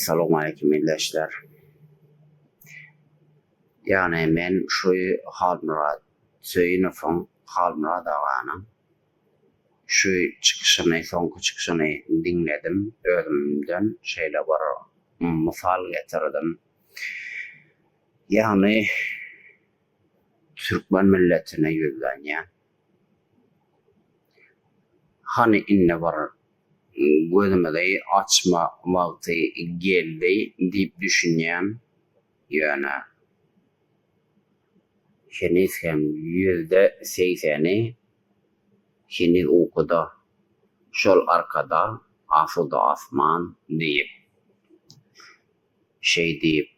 Essalawmaleýkim ildeşler. Ýagny men şu Halmyrat Söýünowyň, Halmyrat aganyň şu çykyşyny, soňky çykyşyny diňledim, özümden şeýle bir mysal getirdim. Ýagny türkmen milletine ýüzlenýän. Hany indi bir gözümizi açma wagty geldi diýip düşünýän, ýöne heniz hem 80%-i heniz ukuda, şol arkada asuda asman diýip, şeý diýip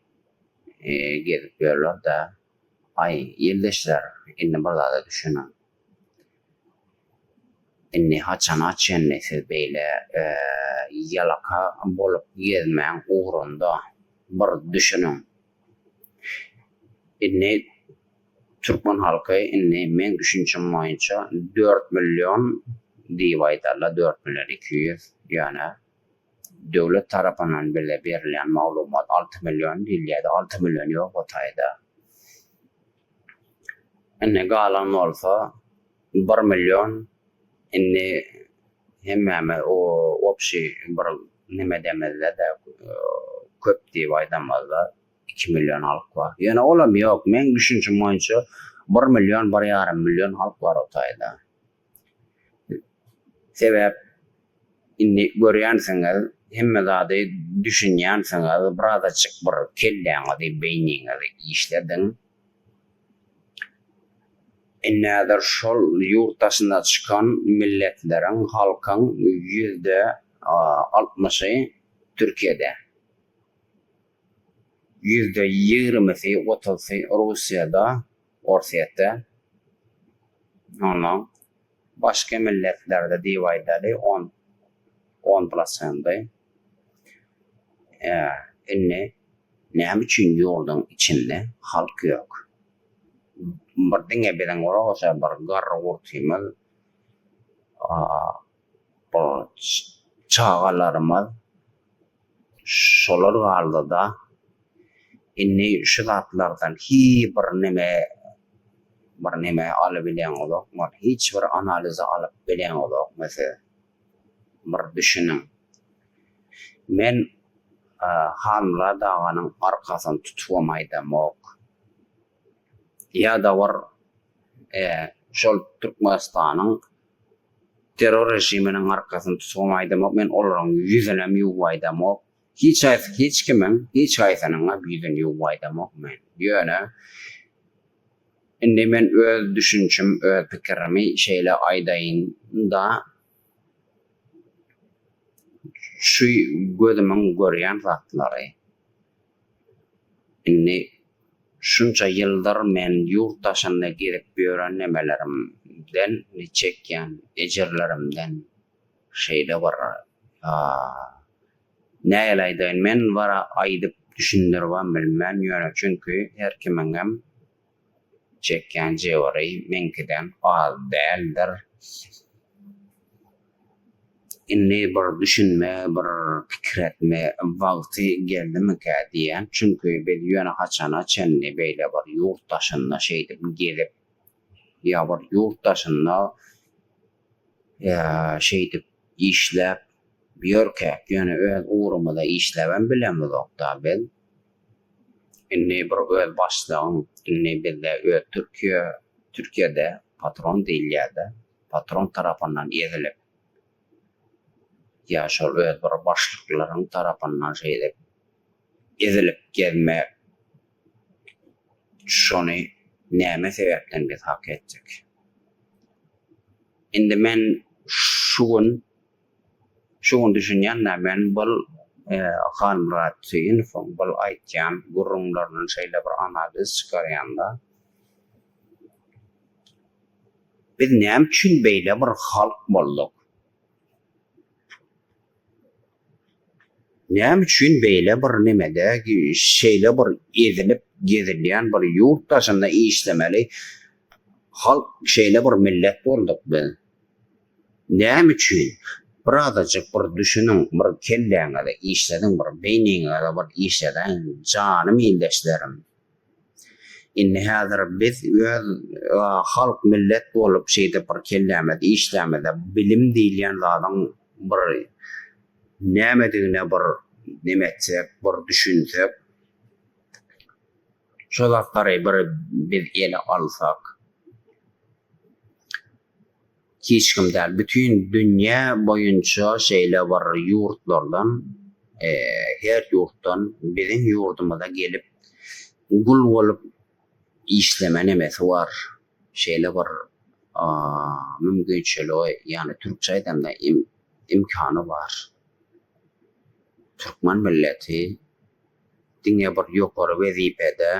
gezip ýörler-dä. Aý, ildeşler, indi bir zada düşüniň. Indi haçana çenli siz beýle ýalaka bolup gezmäň ugrunda bir düşüniň. Indi türkmen halky indi meň düşünjim boýunça 4 million diýip aýdarlar, 4 million 200, ýöne döwlet tarapyndan bize berilýän maglumat 6 million diýilýärdi, 6 million ýok o taýda. Indi galan bolsa 1 million, indi hemmämiz o общий bir neme demezde-de, köp diýip aýdamazda 2 million halk bar. Ýöne olam ýok. Meň düşünjim boýunça 1 million, 1,5 million halk bar o taýda. Sebäp indi görýänsiňiz, hemme zady düşünýänsiňiz, birazajyk bir kelläňizi, beýniňizi işlediň. Indi häzir şol ýurt daşyna çykan milletleriň, halkyň 60%-y Türkiýede. 20%-si, 30-sy Russiýada, Orsýetde. Ondan başga milletlerde diýip aýdaly 10 10 prosenty. Indi näme üçin ýurduň içinde halk ýok? Bir diňe biziň uraşa bir garry gurtymyz, bir çagalarymyz şolar galdy-da. Indi şu zatlardan hiç bir neme bir neme alybileňizokmy? Hiç bir analizi alyp bileňizokmy siz? Bir düşüniň. Men Halmyrat aganyň arkasyny tutubam aýdamok. Ýa-da bir şol Türkmenistanyň terror režiminiň arkasyny tutubam aýdamok. Men olaryň ýüzünem ýuwup aýdamok. Hiç haýsy hiç kimiň hiç haýsynyňam ýüzüni ýuwup aýdamok men. Ýöne indi men öz düşünjim, öz pikirimi şeýle aýdaýyn-da, şu gözümiň görýän zatlary indi şunça ýyldyr men ýurt daşynda gezip ýören nemelerimden, çekýän ejirlerimden şeýle bir nähili aýdaýyn, men bara aýdyp düşündiribem bilmen, ýöne çünki her kimiňem çekýän jebiri meňkiden az däldir. Indi bir düşünme, bir pikir etme wagty geldimikä diýýän, çünki biz ýöne haçana çenli beýle bir ýurt daşynda şeýdip gezip ýa bir ýurt daşynda şeýdip işläp ýörkäk, ýöne öz ugrumyza işläbem bilemizok-da biz. Indi bir öz başlygyň, indi bizde öz Türkiýe, Türkiýede patron diýilýär-de, patron tarapyndan ezilip, ýa şol öz bir başlyklaryň tarapyndan şeýdip ezilip gezme, şony näme sebäpden biz hak etdik? Indi men şu gün şu gün düşünýän-dä men bul Halmyrat Söýünowyň bul aýtýan gürrüňlerinden şeýle bir analiz çykarýan-da. Biz näme üçin beýle bir halk bolduk? Näme üçin beýle bir nemede şeýle bir ezilip gezilýän bir ýurt daşynda işlemeli halk şeýle bir millet bolduk biz? Näme üçin? Birazajyk bir düşüniň, bir kelläňizi işlediň, bir beýniňizi bir işlediň, janym ildeşlerim. Indi häzir biz öz halk, millet bolup şeýdip bir kellämizi işlämizde bilim diýilýän zadyň bir nämedigine bir neme etsek, bir düşünsek, şo zatlary bir biz ele alsak, Hiç kim däl, bütin dünýä boýunça şeýle bir ýurtlardan, her ýurtdan biziň ýurdumyza gelip gul bolup işleme nemesi bar, şeýle bir mümkinçiligi, ýagny türkçe aýdanda imkany bar. Türkmen milleti diňe bir ýokary wezipede,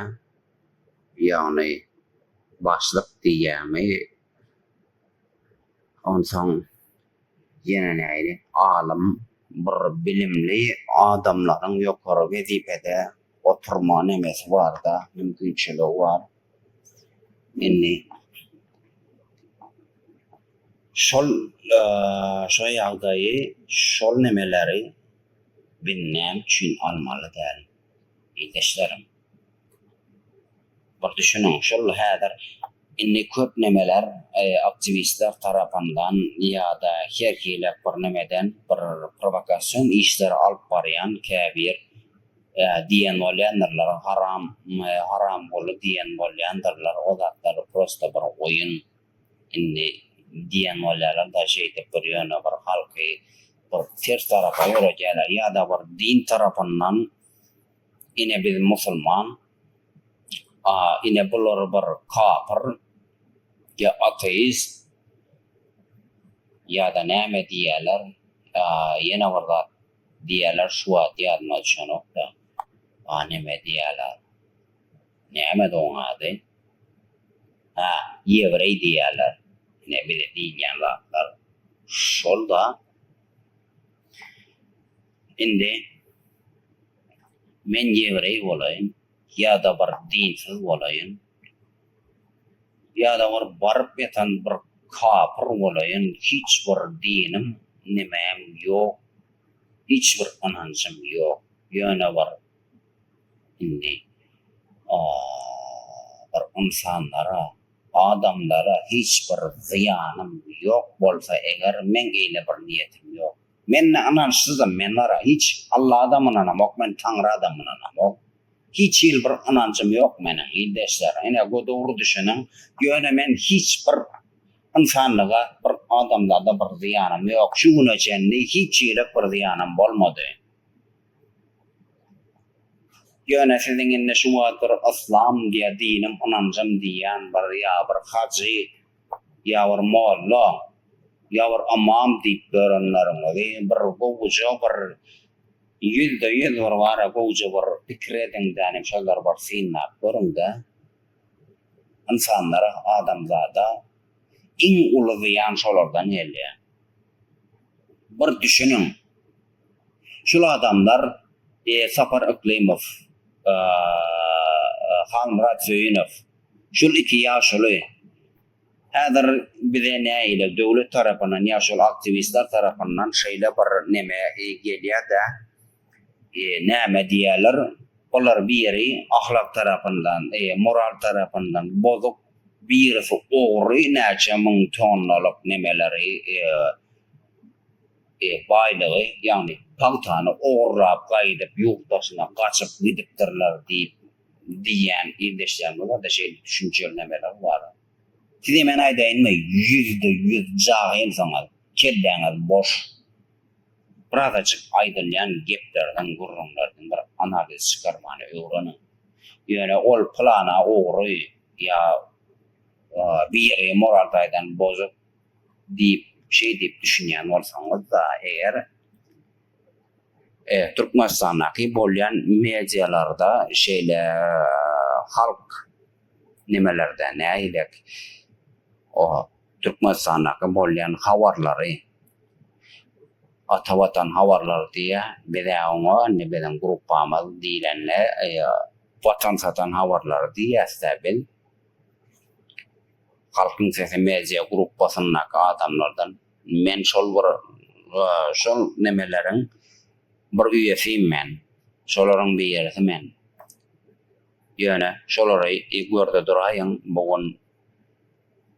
ýagny başlyk diýýämi, Onsoň ýene nähili alym, bir bilimli adamlaryň ýokary wezipede oturma nemesi bar-da, mümkinçiligi bar. Indi şol şo ýagdaýy, şol nemeleri biz näme üçin almaly däl, ildeşlerim? Bir düşüniň, şol häzir indi köp nemeler aktiwistler tarapyndan ýa-da her hili bir nemeden bir prowokasion işleri alyp barýan käbir diýen bolýandyrlar, haram haramguly diýen bolýandyrlar, o zatlar prosto bir oýun indi diýen bolýarlar-da şeýdip bir ýöne bir halky bir ters tarapa ýöredýärler ýa-da bir din tarapyndan Ine biz musulman, a ine bular bir kapyr ýa ateist ýa-da näme diýýärler, ýene bir zat diýýärler şu wagt ýadyma düşenok-da, a neme diýýärler, nämedi oň ady, hä ýewreý diýýärler, ine bize diýilýän zatlar şol-da. Indi men ýewreý bolaýyn ýa-da bir dinsiz bolaýyn, ýa-da bir baryp ýatan bir kapyr bolaýyn, hiç bir dinim, nemäm ýok, hiç bir ynanjym ýok, ýöne bir indi bir ynsanlara, adamlara hiç bir zyýanym ýok bolsa eger, meň eýle bir niýetim ýok. Men-de ynançsyzym, men bara hiç Alla-da ynanamok, men Taňra-da ynanamok. Hiç hili bir ynanjym ýok meniň, ildeşler. Ine, bu dogry düşüniň. Ýöne men hiç bir ynsanlyga, bir adamzada bir zyýanym ýok. Şu güne çenli hiç hili bir zyýanym bolmady. Ýöne siziň indi şu wagt bir yslam diýä dinim, ynanjym diýýän bir ýa bir hajy, ýa bir molla, ýa bir ymam diýip ýörenleriňizi bir gowuja bir 100% bir bara gowuja bir pikir ediň-dä, nim şolary bir synlap görüň-dä. Ynsanlara, adamzada iň uly zyýan şolardan gelýär. Bir düşüniň. Şul adamlar Sapar Yklymow, Halmyrat Söýünow, şul iki ýaşuly häzir bize nähili döwlet tarapyndan ýa şol aktiwistler tarapyndan şeýle bir neme gelýär-de, näme diýýärler, olar biri ahlak tarapyndan, moral tarapyndan bozuk, birisi ogry näçe müň tonnalyk nemeleri baýlygy, ýagny pagtany ogurlap gaýdyp ýurt daşyna gaçyp gidipdirler diýip diýýän ildeşlerimiz barda şeýle düşünjeli nemeler bar. Size men aýdaýynmy 100% jahylsyňyz, kelläňiz boş. Birazajyk aýdylýan geplerden, gürrüňlerden bir analiz çykarmany öwreniň. Ýöne ol pylana ogry ýa biri moral taýdan bozuk diýip, şeý diýip düşünýän bolsaňyz-da, eger Türkmenistandaky bolýan medialarda şeýle halk nemelerde nähilek o Türkmenistandaky bolýan habarlary Ata Watan habarlary diýýä, biz-ä oňa indi biziň gruppamyz diýlende Watan satan habarlary diýýäs-dä biz. Halkyň sesi media gruppasyndaky adamlardan men şol bir. şol nemeleriň bir üýesim men. Şolaryň birisi men. Ýöne şolary görde duraýyň bu gün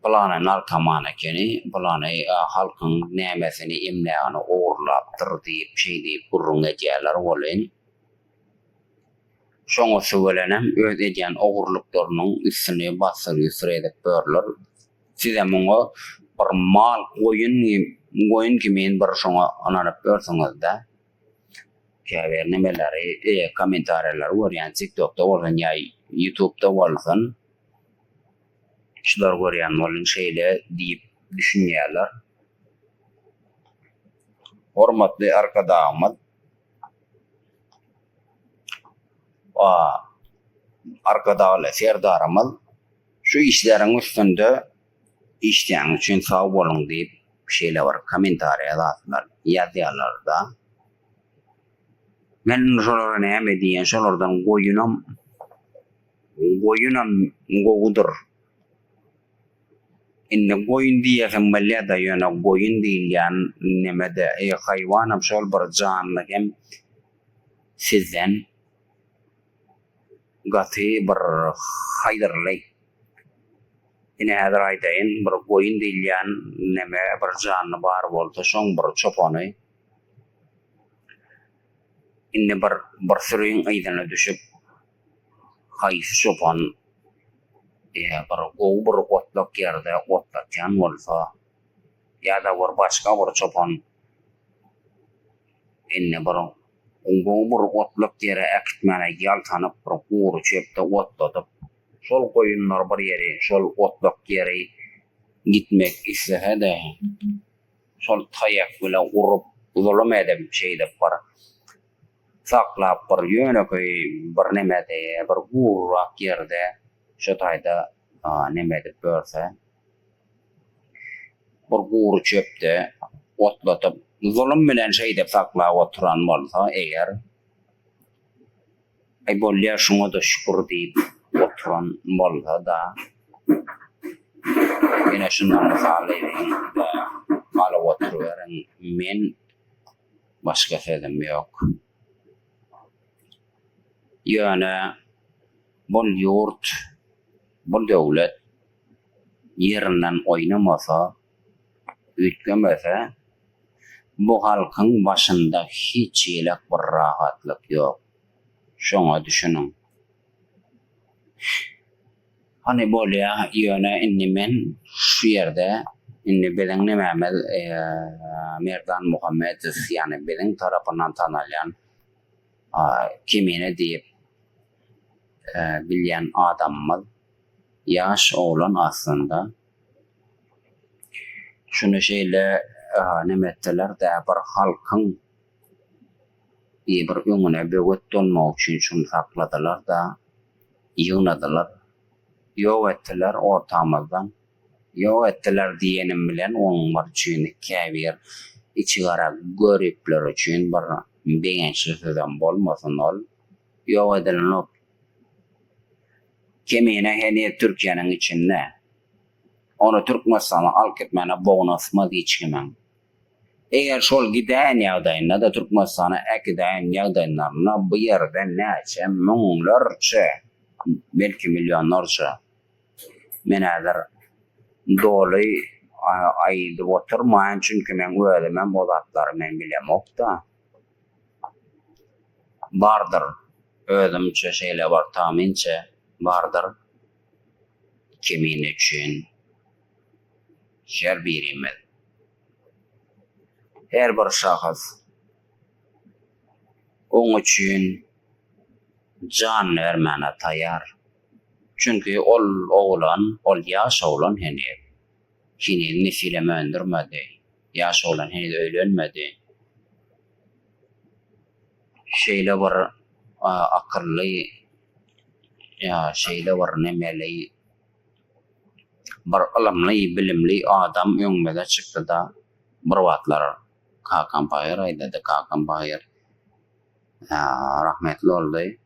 pylany narkoman ekeni, pylany halkyň nämesini emlägini ogurlapdyr diýip şeý diýip gürrüň edýärler welin, şoň üsti bilenem öz edýän ogurlyklarynyň üstüni bassyr-ýusyr edip börler. Sizem muňa bir mal goýun goýun kimin bir şoňa ynanyp ýörsüňiz-dä. Käbir nemeleri, kommentariýalary görýän TikTokda bolsun ýa YouTubda bolsun. Şular görýän bolun şeýle diýip düşünýärler. Hormatly Arkadagymyz Arkadagly Serdarymyz şu işleriň üstünde işleýäniň üçin sag boluň diýip şeýle bir kommentariýa zatlar ýazýarlarda. Men indi şolara näme diýen şolardan goýunam goýunam gowudyr. Indi goýun diýesim gelýär-de ýöne goýun diýilýän neme-de haýwanam şol bir janly hem sizden gaty bir haýyrly. Ine häzir aýdaýyn bir goýun diýilýän neme bir janly bar bolsa şoň bir çopany indi bir bir süriň yzyna düşüp haýsy çopan bir gowy bir otlak ýerde otlatýan bolsa ýa-da bir başga bir çopan indi bir gowy bir otlak ýere äkitmäne ýaltanyp bir gury çöpde otladyp şol goýunlar bir ýeri şol otlak ýeri gitmek islese-de şol taýak bile urup zulum edip şeýdip bir saklap bir ýönekeý bir nemede bir guryrak ýerde şo taýda neme edip görse bir gury çöpde otlatyp zulum bilen şeýdip saklap oturan bolsa eger aý bolýa şuňa-da şükür diýip oturan bolsa-da ýene şundan mysal ediň-de alyp oturyberiň men Başga sözüm ýok. Ýöne bul ýurt, bu döwlet ýerinden oýnamasa, üýtgemese, bu halkyň başynda hiç ýelek bir rahatlyk ýok. Şoňa düşüniň. Hany bolýa, ýöne indi men şu ýerde indi biziň nemämiz Merdan Muhammedow ýagny biziň tarapyndan tanalýan Kemine diýip bilýän adamymyz ýaş oglan aslynda. Şuny şeýle neme etseler-dä bir halkyň bir öňüne böwet bolmak üçin şuny sakladylar-da. Ýygnadylar. Ýok etdiler ortamyzdan. Ýok etdiler diýenim bilen oňlar üçin käbir içigara göripler üçin bir begençli sözem bolmasyn ol. Ýok edilenok. Kemine heniz Türkiýäniň içinde. Ony Türkmenistana alyp gitmäne bogny ysmaz hiç kimiň. Eger şol gidäýen ýagdaýynda-da Türkmenistana äkidäýen ýagdaýlarynda bu ýerde näçe müňlerçe, belki millionlarça, men häzir doly aýdyp oturmaýyn, çünki meň özümem o zatlary men bilemok-da, bardyr, özümçe şeýle bir tamynça bardyr, kemine üçin. Her birimiz, her bir şahs oň üçin janyny bermäne taýýar. Çünki ol oglan, ol ýaş oglan heniz. Heniz nesilem öndürmedi. Ýaş oglan heniz öýlenmedi. Şeýle bir akylly, şeýle bir nemeli Bir ylymly, bilimli adam öňümize çykdy-da, bir wagtlar kakam pahyr aýdady, kakam pahyr rahmetli boldy,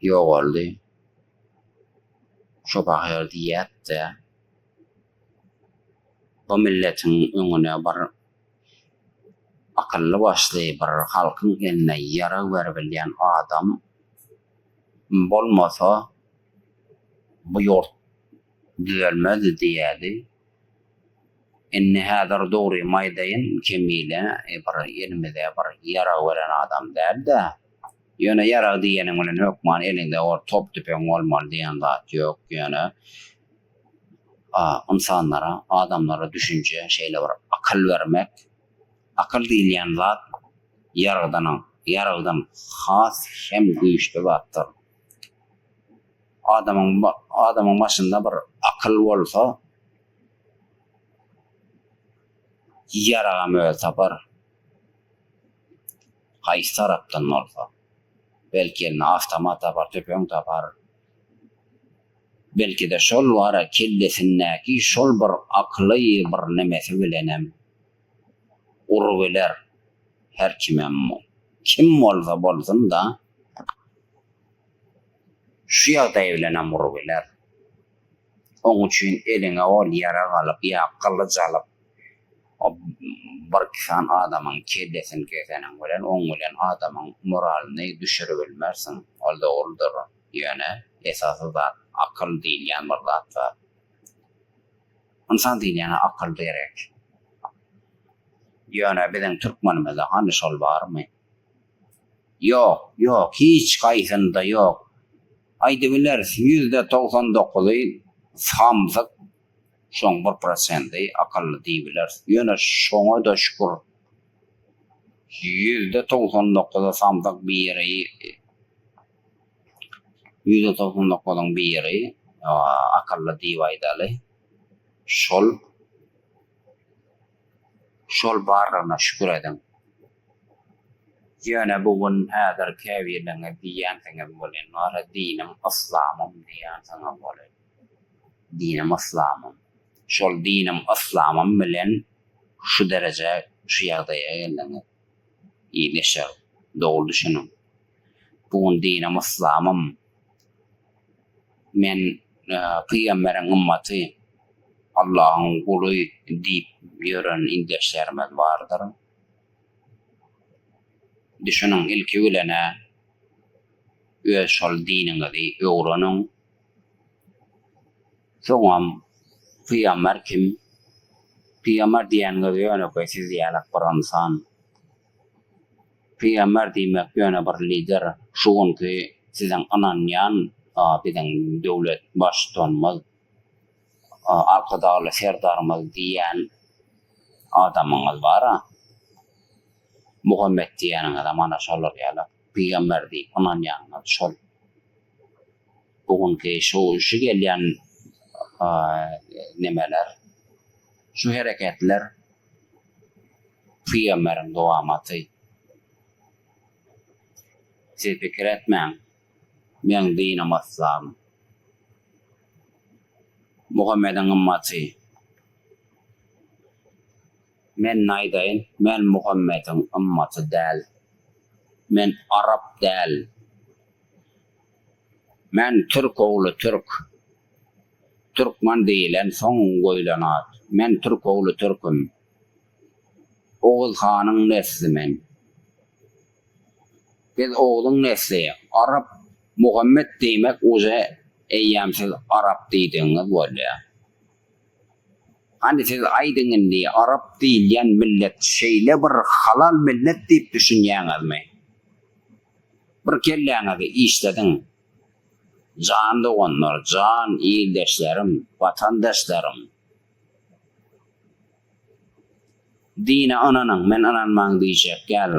ýogaldy. Şo pahyr diýýärdi-de, bu milletiň öňüne bir. Akylly başly bir halkyň eline ýarag beribilýän adam bolmasa bu ýurt düzelmezdi diýýärdi. Indi häzir dogrymy aýdaýyn Kemile bir elimize bir ýarag beren adam däl-de. Ýöne ýarag diýeniň bilen hökman eliňde bir top tüpeň bolmaly diýen zat ýok. Ýöne ynsanlara, adamlara düşünje, şeýle bir akyl bermek, akyl diýilýän zat ýaragdanam, ýaragdan has hem güýçli zatdyr. Adamyň adamyň başynda bir akyl bolsa, ýaragam özi tapar. Haýsy tarapdan bolsa. Belki eline awtomat tapar, tüpeň tapar. Belki-de şol bara kellesindäki şol bir akyly bir nemesi bilenem urubiler. Her kimem kim bolsa bolsun-da, şu ýagdaý bilenem urubiler. Oň üçin eliňe ol ýarag alyp ýa gylyç alyp birki sany adamyň kellesini keseniň bilen oň bilen adamyň moralyny düşüribilmersiň. Ol dogrudyr. Ýöne esasy zat akyl diýilýän bir zat bar. Ynsan diýilýäne akyl gerek. Ýöne biziň türkmenimizde hany şol barmy? Ýok, ýok, hiç haýsynda ýok. Aýdybileris, 99-y samsyk, şoň bir prosendi akylly diýibileris. Ýöne şoňa-da şükür, 99-y samsyk biri 99-yň biri akylly diýip aýdaly. Şol Şol barlygyna şükür ediň. Ýöne bu gün häzir käbirleriňiz diýýänsiňiz welin, wara dinim yslamym diýýänsiňiz welin, dinim yslamym. Şol dinim yslamym bilen şu derejä, şu ýagdaýa geldiňiz. Ildeşler, dogry düşüniň. Bu gün dinim yslamym. Men pygamberiň ymmaty, Allahyň guly diýip ýören ildeşlerimiz bardyr. Düşüniň ilki bilen-ä öz şol diniňizi öwreniň. Soňam pygamber kim? Pygamber diýeniňiz ýönekeý siz ýalak bir ynsan. Pygamber diýmek ýöne bir lider. Şu günki siziň ynanýan biziň döwlet baştutanymyz Arkadagly Serdarymyz diýýän adamyňyz bar-a. Muhammet diýýäniňizem ana şolar ýaly pygamber diýip ynanýanyňyz şol. Bu günki şu şu gelýän nemeler, şu hereketler pygamberiň dowamaty. Siz pikir etmäň, meň dinim yslam. Muhammediň ymmaty. Men aýdaýyn, men Muhammediň ymmaty däl. Men arap däl. Men türk ogly türk. Türkmen diýilen soň goýlan at. Men türk ogly türküm. Oguz hanyň nesli men. Biz Ogzuň nesli. Arap Muhammet diýmek uje eýýäm siz arap diýdigiňiz bolýa. Hany siz aýdyň indi arap diýilýän millet şeýle bir halal millet diýip düşünýäňizmi? Bir kelläňizi işlediň. Jan doganlar, jan ildeşlerim, watandaşlarym. Dine ynanyň, men ynanmaň diýjek däl.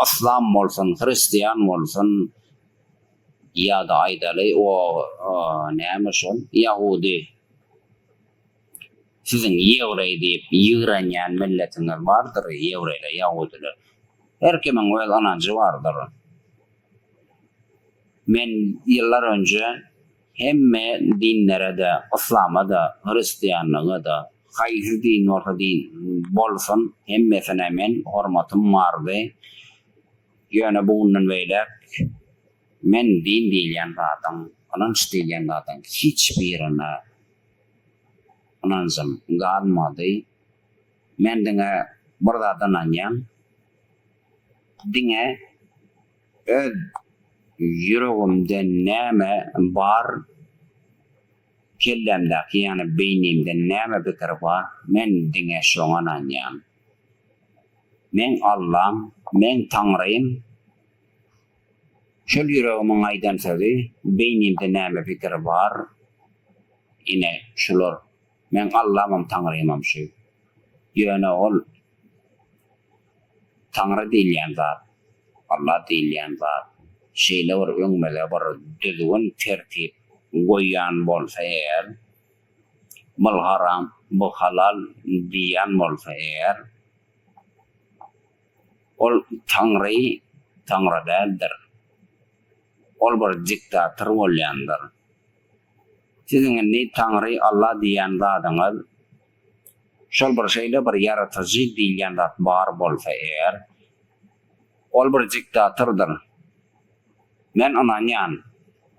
Yslam bolsun, hristian bolsun ýa-da aýdaly o näme şol ýahudy. Siziň ýewreý diýip ýigrenýän milletiňiz bardyr, ýewreýler, ýahudylar. Her kimiň öz ynanjy bardyr. Men ýyllar önje hemme dinlere-de, yslama-da, hristianlyga-da, haýsy din bolsa din bolsun, hemmesine men hormatym bardy. Ýöne bu günden beýläk men din diýilýän zadyň, ynanç diýilýän zadyň hiç birine ynanjym galmady. Men diňe bir zada ynanýan. Diňe öz ýüregimde näme bar, kellämdäki ýagny beýnimde näme pikir bar, men diňe şoňa ynanýan. Meň Allam, meň Taňrym şol ýüregimiň aýdan sözi, beýnimde näme pikir bar, ine şular. Meň Allamam Taňrymam şu. Ýöne ol Taňry diýilýän zat, Alla diýilýän zat şeýle bir öňümize bir düzgün tertip goýýan bolsa eger, bul haram, bu halal diýýän bolsa eger, ol Taňry Taňry däldir. Ol bir diktator bolýandyr. Siziň indi Taňry Alla diýýän zadyňyz Şol bir şeýle bir ýaratyjy diýilýän zat bar bolsa eger, ol bir diktatordyr. Men ynanýan,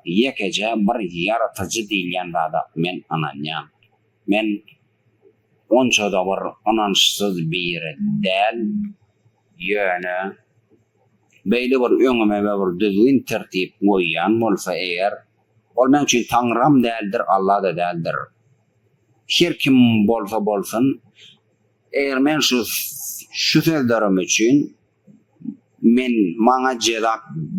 ýekeje bir ýaratyjy diýilýän zada men ynanýan. Men onça-da bir ynançsyz biri däl, ýöne beýle bir öňüme bir düzgün-tertip goýýan bolsa eger, ol meň üçin Taňram däldir, Alla-da däldir. Her kim bolsa bolsun, eger men şu şu sözlerim üçin men maňa jeza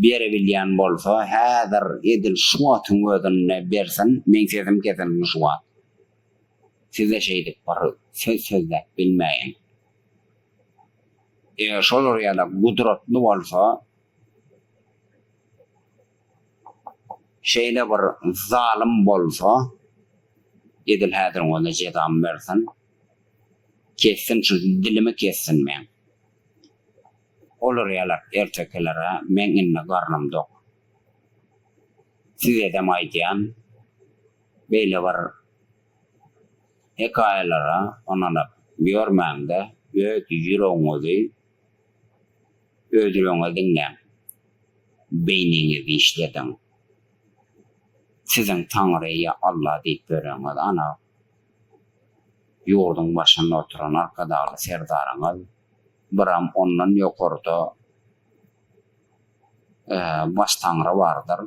berebilýän bolsa, häzir edil şu wagtyň özünde bersin, meň sesim kesilsin şu wagt. Size şeýdip bir söz sözläp bilmäýin. Eger şolar ýaly gudratly bolsa, Şeýle bir zalym bolsa, edil häziriň özünde jezamy bersin. Kessin şu dilimi kessin meň. Olar ýalak ertekilere meň indi garnym dok. Sizedem aýdýan, beýle bir hekaýalara ynanyp ýörmäňde öz ýüregiňizi Öz ýüregiňizi diňläň. Beýniňizi işlediň. Siziň Taňry ýa Alla diýip ýöreňiz ana ýurduň başynda oturan Arkadagly Serdaryňyz, biram ondan ýokarda Baş Taňry bardyr,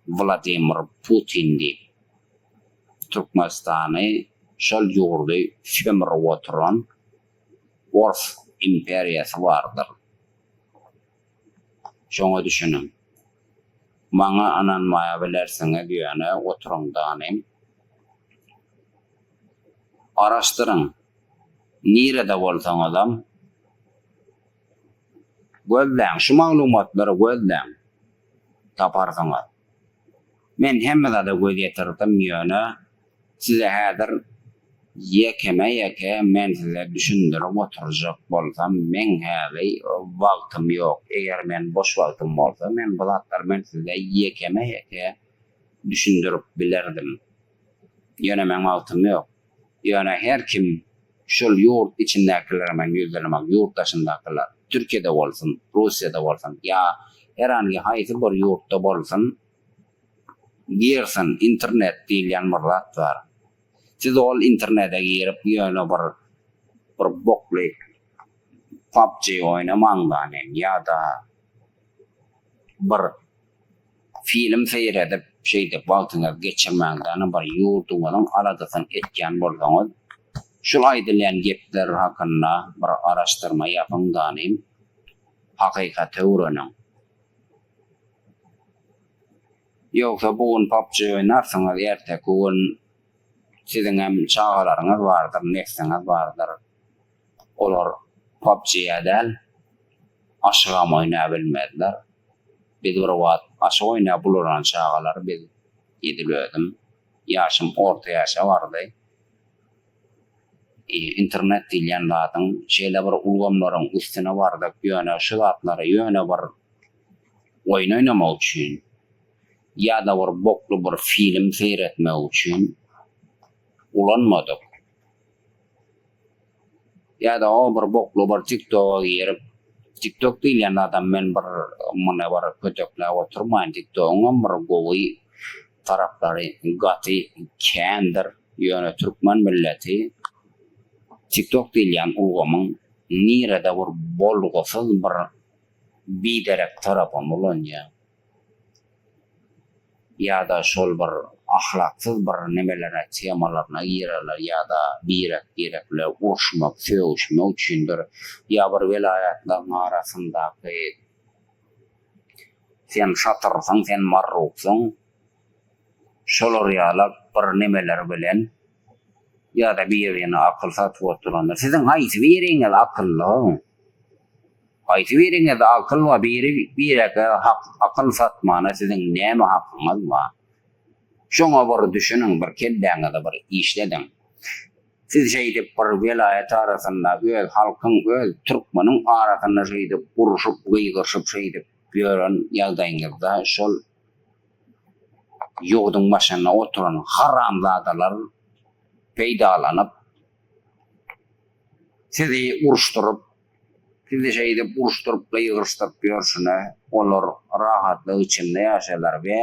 Wladimir Putin diýip. Türkmenistany şol ýurdy sömürip oturan Ors imperiýasy bardyr. Şoňa düşüniň. Maňa ynanmaýa bilersiňiz ýöne oturyň danym. Araşdyryň. Nirede bolsaňyzam gözläň şu maglumatlary gözläň. Taparsyňyz. Men hemme zada göz ýetirdim ýöne Size häzir ýekeme-ýeke men size düşündirip oturjak bolsam meň häli wagtym ýok. Eger men boş wagtym bolsa men bu zatlary men size ýekeme-ýeke düşündirip bilerdim. Ýöne meň wagtym ýok. Ýöne her kim şol ýurt içindäkilere men ýüzlenemak ýurt daşyndakylar Türkiýede bolsun, Russiýada bolsun ýa herhangi haýsy bir ýurtda bolsun Girsin, internet diýilýän bir zat bar. Siz ol internete girip ýöne bir bir bokly PUBG oýnamaň-da men ýa-da bir film seýredip şeýdip wagtyňyzy geçirmäň-de bir ýurduňyzyň aladasyny etýän bolsaňyz şul aýdylýan gepler hakynda bir araşdyrma ýapyň-da hakykaty öwreniň. Ýogsa bu gün PUBG oýnarsyňyz, erteki gün siziňem çagalaryňyz bardyr, nesliňiz bardyr. Olar PUBG-ä däl, aşygam oýnabilmezler. Biz bir wagt aşyk oýnap ulalan çagalar biz, edil özüm. Ýaşym orta ýaşa bardy. Internet diýilýän zadyň şeýle bir ulgamlaryň üstüne bardyk, ýöne şu zatlary ýöne bir oýun oýnamak üçin ýa-da bir bokly bir film seýretmek üçin ulanmadyk. Ýa-da o bir bokly bir TikToga girip, TikTok diýilýän zadam men bir muny bir kötekläp oturmaýyn, TikTogyňam bir gowy taraplary gaty kändir, ýöne türkmen milleti TikTok diýilýän ulgamyň. Nirede bir bolgusyz bir biderek tarapyny ulanýar. Ýa-da şol bir ahlaksyz bir nemelere temalaryna girerler ýa-da birek-birek bile uruşmak, sögüşmek üçindir. Ýa bir welaýatlaryň arasyndaky sen şatyrsyň, sen marruksyň şolar ýalak bir nemeler bilen ýa-da birine akyl satyp oturandyr. Siziň haýsy biriňiz akylly? Haýsy biriňizde akyl bar, biri bireke hak akyl satmana siziň näme hakyňyz bar? Şoňa bir düşüniň, bir kelläňizi bir işlediň. Siz şeýdip bir welaýat arasynda öz halkyň, öz türkmeniň arasynda şeýdip urşup, gygyryşyp şeýdip ýören ýagdaýyňyzda şol ýurduň başynda oturan haramzadalar peýdalanyp sizi uruşdyryp Sizi şeýdip uruşdyryp gygyryşdyryp ýörşüne olar rahatlyk içinde ýaşaýarlar we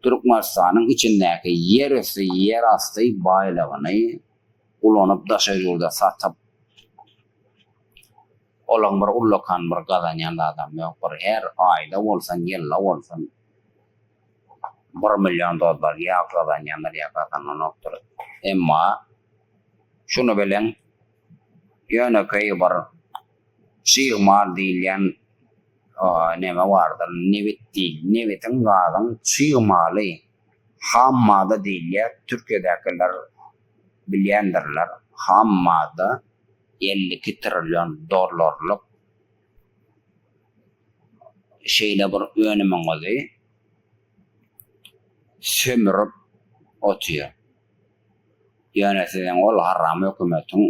Türkmenistanyň içindäki ýer üsti ýer asty baýlygyny ulanyp daşary ýurda satyp olaň bir ullakan bir gazanýan zadam ýok bir her aýda bolsun ýylda bolsun bir million dollar ýa gazanýandyr ýa gazananokdyr emma şuny biliň Ýönekeý bir çig mal diýilýän neme bardyr, nebit diý, nebitiň, gazyň çig maly, ham madda diýilýär, Türkiýedäkiler bilýändirler, ham madda 52 trillion dollarlyk şeýle bir önümiňizi sömürip otyr. Ýöne siziň ol haram hökümetiň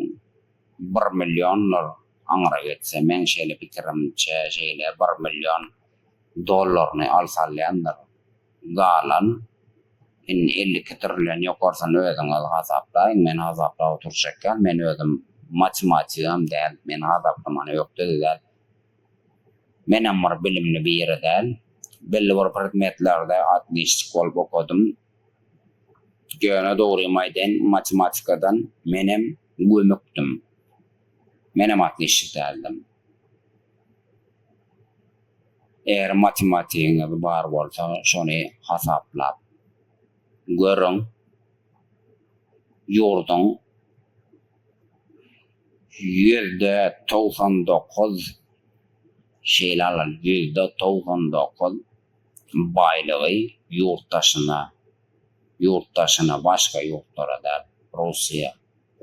bir milliondyr aňyra gitse meň şeýle pikirimçe şeýle bir million dollaryny alsa alýandyr galan indi 52 trillion ýokarsyny özüňiz hasaplaýyň men hasaplap oturjak däl men özüm matematigam däl men hasaplamana ökde-de däl menem bir bilimli biri däl belli bir predmetlerde otliçnik bolup okadym Ýöne dogrymy aýdaýyn, matematikadan menem gömükdim. Menem otliçnik däldim. Eger matematigiňiz bar bolsa, şony hasaplap görüň. Ýurduň 99% şeýle alan, 99% baýlygy ýurt daşyna, ýurt daşyna başga ýurtlara däl, Russiýa,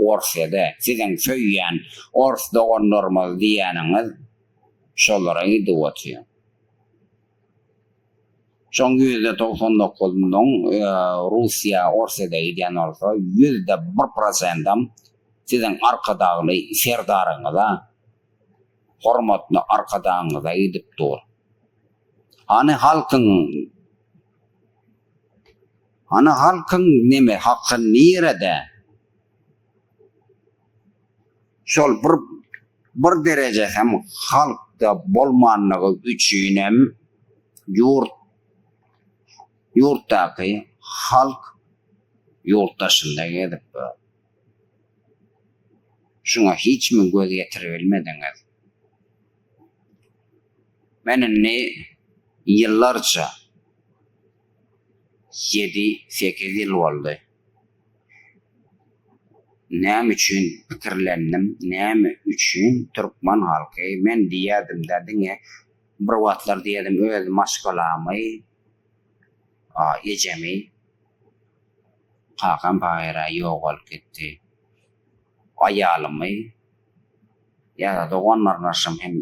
Orsýede, siziň söýýän ors doganlarymyz diýýäniňiz şolara gidip otyr. Şoň 99%-nyň Russiýa, Orsýede gidýän bolsa, 1% prosentam siziň Arkadagly Serdaryňyza, hormatly Arkadagyňyza gidip dur. Hany halkyň Hany halkyň neme haky nirede? Şol bir bir derejesem halkda bolmanlygy üçinem ýurt ýurtdaky halk ýurt daşynda gezip ýör. Şuňa hiçmi göz ýetiribilmediňiz. Men indi ýyllarça, ýedi, sekiz ýyl boldy. Näme üçin pikirlendim, näme üçin türkmen halky, men diýerdim-dä diňe bir wagtlar diýerdim öz maşgalamy, ejemi, kakam pahyr-a ýogalyp gitdi, aýalymy ýa-da dogan-garyndaşym hem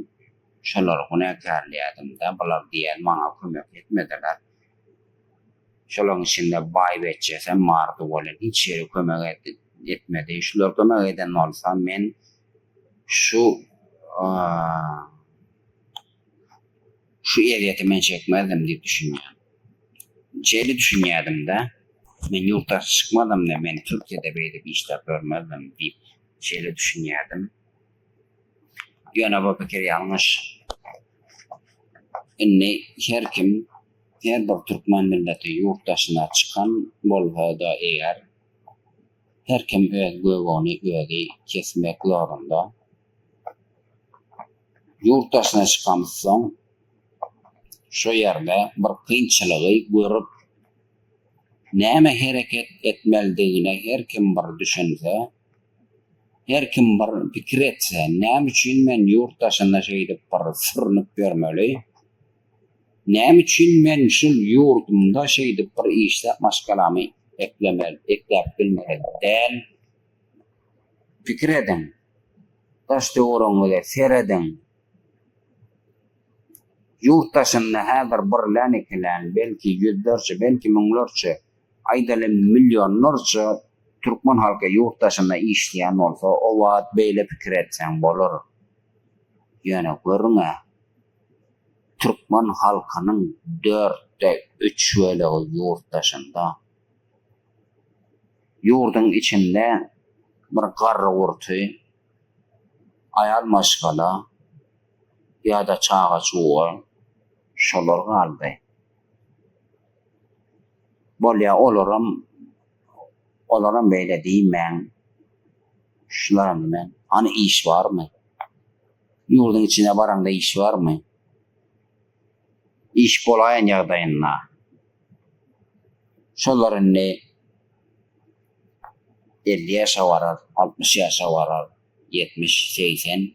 şolary günäkärleýärdim-de, bular diýen maňa kömek etmediler. Şolaryň içinde baý-beçjesem bardy welin, hiç ýeri kömek etmedi. Şular kömek eden bolsa, men şu şu ezýeti men çekmezdim diýip düşünýän. Şeýle düşünýärdim-de, men ýurt daşy çykmadym-da, men Türkiýede beýdip işläp ýörmezdim diýip şeýle düşünýärdim. Ýöne bu pikir ýalňyş. Indi her kim, her bir türkmen milleti ýurt daşyna çykan bolsa-da eger, her kim öz göbegini özi kesmek zorunda. Ýurt daşyna çykamyzsoň, şo ýerde bir kynçylygy görüp, näme hereket etmelidigine her kim bir düşünse, her kim bir pikir etse, näme üçin men ýurt daşynda şeýdip bir sürünip ýörmeli? Näme üçin men şul ýurdumda şeýdip bir işläp maşgalamy eklemeli, ekläp bilmeli däl? Pikir ediň. Daş-töweregiňize serediň. Ýurt daşynda häzir birlän-ikilän, belki ýüzlerçe, belki müňlerçe, aýdaly millionlarça türkmen halky ýurt daşynda işleýän bolsa, o wagt beýle pikir etseň bolar. Ýöne görüň-ä, türkmen halkynyň dörtde üç bölegi ýurt daşynda. Ýurduň içinde bir garry-gurty, aýal maşgala ýa-da çaga-çuga şolar galdy. Bolýa olaram olaram beýle diýmäň. Şularam diýmäň. Hany iş barmy? Ýurduň içine baraňda iş barmy? Iş bolaýan ýagdaýynda şolar indi 50 ýaşa barar, 60 ýaşa barar, 70, 80,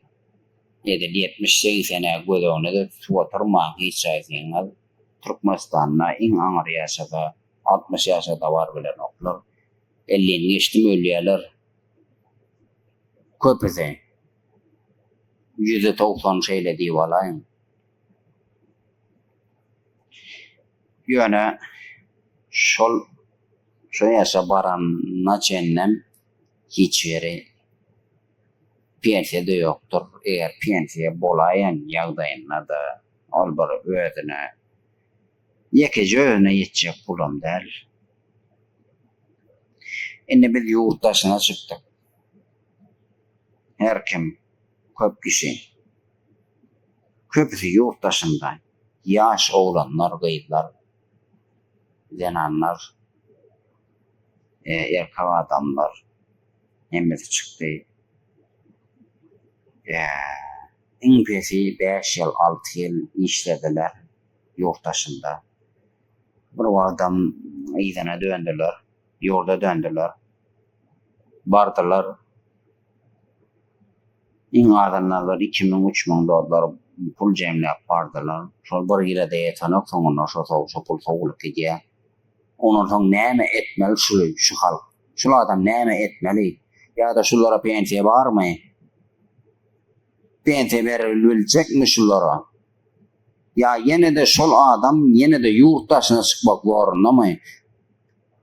edil 70, 80-e göz öňüne-de tutup oturmaň hiç haýsyňyz. Türkmenistanda iň aňyr ýaşasa 60 ýaşa-da baryp bilenoklar. 50-ni geçdimi ölýärler. Köpüsi. 90% şeýle diýip alaýyň. Ýöne şol şo ýaşa baranyna çenlem hiç ýeri pensiýa-da ýokdur. Eger pensiýa bolaýan ýagdaýynda-da ol bir özüne ýekeje özüne ýetjek pulam däl. Indi biz ýurt daşyna çykdyk. Her kim, köp kişi. Köpüsi ýurt daşynda, ýaş oglanlar, gyzlar, zenanlar, erkek adamlar hemmesi çykdy. Iň pesi bäş ýyl, alty ýyl işlediler ýurt daşynda. Bir wagtam yzyna döndüler, ýurda döndüler. Bardylar. Iň azyndan bir 2000, 3000 dollar pul jemläp bardylar. Şol bir ýyla-da ýetenok, soňunda şo şo pul sowulyp gidýär. Ondan soň näme etmeli şu şu halk? Şul adam näme etmeli? Ýa-da şulara pensiýa barmy? Pensiýa beribiljekmi şulara? Ýa ýene-de şol adam ýene-de ýurt daşyna çykmak zorundamy?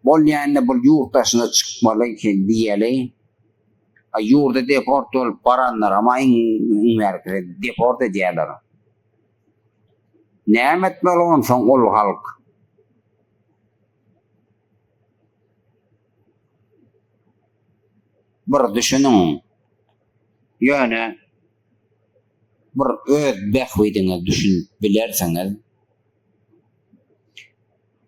Bolýa indi bul ýurt daşyna çykmaly diýeli. A ýurda deport bolup baranlaram iň bärkisi deport edýärler. Näme etmeli onsoň ol halk? Bir düşüniň. Ýöne bir öz bähbidiňizi düşünip bilersiňiz.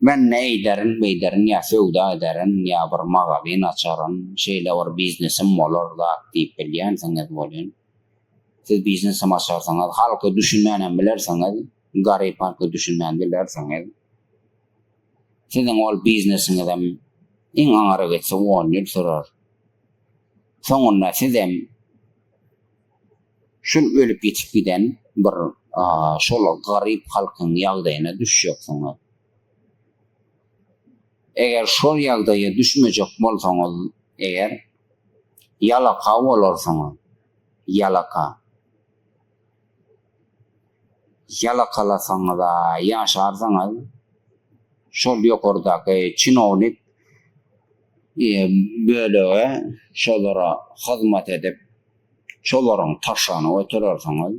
Men eýderin, beýderin ýa söwda ederin, ýa bir magazin açaryn, şeýle bir biznesim bolar zat diýip bilýänsiňiz welin, siz biznesem açarsyňyz, halka düşünmänem bilersiňiz, garyp halka düşünmän bilersiňiz. Siziň ol biznesiňizem iň aňyra gitse on ýyl sürer. Soňunda sizem Şul ölüp ýitip giden bir şol garyp halkyň ýagdaýyna düşjeksiňiz. Eger şol ýagdaýa düşmejek bolsaňyz eger, ýalaka bolarsyňyz. Ýalaka. Ýalakalasaňyz-a ýaşarsyňyz. Şol ýokardaky çinownik bölege şolara hyzmat edip Şolaryň taşlanyny göterersiňiz.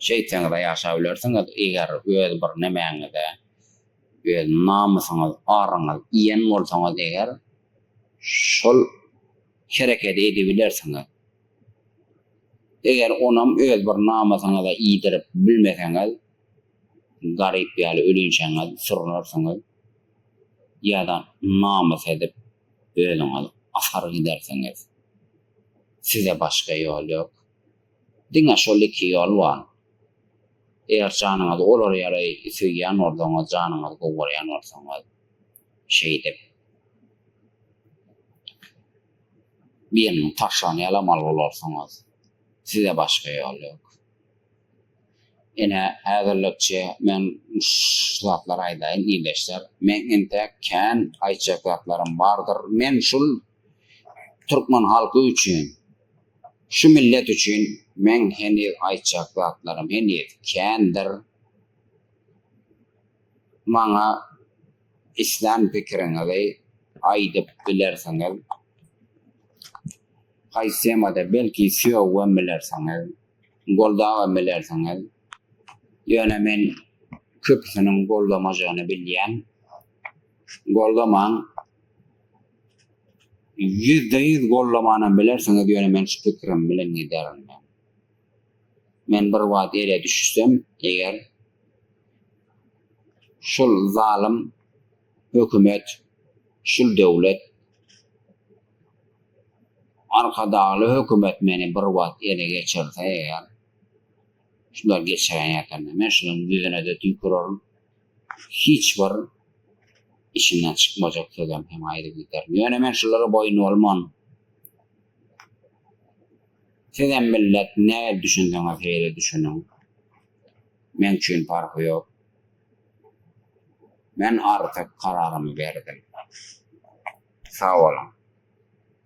Şeýtseňiz-ä ýaşabilersiňiz, eger öz bir nemäňize, öz namysyňyz, aryňyz iýen bolsaňyz eger, şol hereketi edibilersiňiz. Eger onam öz bir namysyňyza iýdirip bilmeseňiz, garyp ýaly ölinçäňiz sürünersiňiz ýa-da namys edip özüňiz asar gidersiňiz. Size başga ýol ýok. Diňe şol iki ýol bar. Eger janyňyzy olar ýaly söýýän bolsaňyz, janyňyzy gowy görýän bolsaňyz, şeýdip biriniň taşlany ýalamaly bolarsyňyz. Size başga ýol ýok. Ine, häzirlikçe men şu zatlary aýdaýyn, ildeşler. Meň entäk kän aýtjak zatlarym bardyr. Men şul türkmen halky üçin, şu millet üçin meň heniz aýtjak zatlarym heniz kändir. Maňa islän pikiriňizi aýdyp bilersiňiz. Haýsy temada belki sögübem bilersiňiz. Goldabam bilersiňiz. Ýöne men köpüsiniň goldamajagyny bilýän. Goldamaň. 100% goldamanam bilersiňiz, ýöne men şu pikirim bilen giderin men. Men bir wagt ele düşsem, eger şul zalym hökümet, şul döwlet Arkadagly hökümet meni bir wagt ele geçirse eger, şular geçiren ýatanda men şularyň ýüzüne-de tüýkürerin, hiç bir içimden çykmajak sözem hem aýdyp giderin. Ýöne men şulara boýun bolman. Sizem millet nähili düşünseňiz şeýle düşüniň. Meň üçin parhy ýok. Men artyk kararymy berdim. Sag boluň.